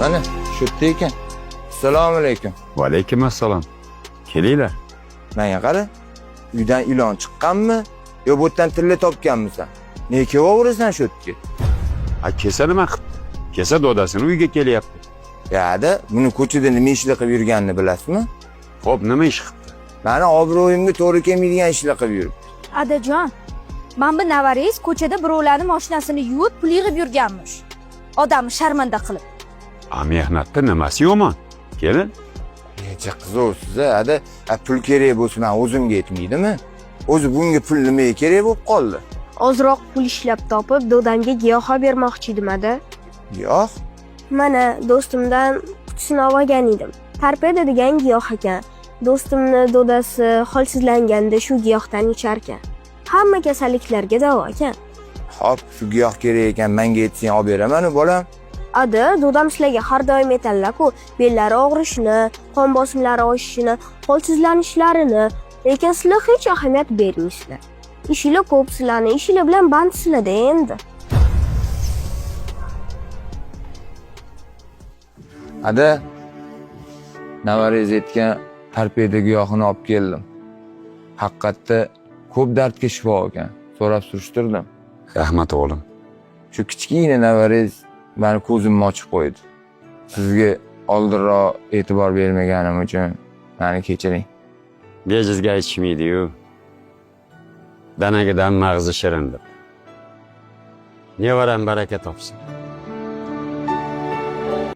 Mana shu yerda ekan. Assalomu alaykum. Va alaykum assalom. Kelinglar. Menga qara. Uydan ilon chiqqanmi? Yo bu yerdan tilla topganmisan? Nega kelaverasan shu yerga? A kelsa nima qilibdi? Kelsa dodasini uyga kelyapti. Ya ada, buni ko'chada nima ishlar qilib yurganini bilasizmi? Xo'p, nima ish qilibdi? Mani obro'yimga to'g'ri kelmaydigan ishlar qilib yuribdi. Adajon, mana bu navarangiz ko'chada birovlarning mashinasini yuvib pul yig'ib yurganmish. Odamni sharmanda qilib. A mehnatda nimasi yomon? Kelin, Necha qizovsiz a, ada, a, pul kerak bo'lsa man o'zimga yetmaydimi? O'zi bunga pul nimaga kerak bo'lib qoldi? Ozroq pul ishlab topib, dodamga giyoh olib bermoqchi edim ada. Yo'q. Mana do'stimdan qutisini olgan edim. Torpedo degan giyoh ekan. Do'stimni dodasi holsizlanganda shu giyohdan icharkan. Hamma kasalliklarga davo ekan. Hop, shu giyoh kerak ekan, menga yetsang olib beraman-u bolam. Ada, dodam sizlarga har doim aytadilar-ku, bellari og'rishini, qon bosimlari oshishini, holsizlanishlarini, lekin sizlar hech ahamiyat bermaysizlar. Ishinglar ko'p sizlarni, ishinglar bilan bandsizlar-da endi. Ada, navarangiz aytgan torpedo giyohini olib keldim. Haqiqatda ko'p dardga shifo ekan. So'rab surishtirdim. Rahmat o'g'lim. Shu kichkina navarangiz mani ko'zimni ochib qo'ydi. Sizga oldinroq e'tibor bermaganim uchun mani kechiring. Bejizga aytishmaydi-yu. Danagidan mag'zi shirin deb. Nevaram baraka topsin.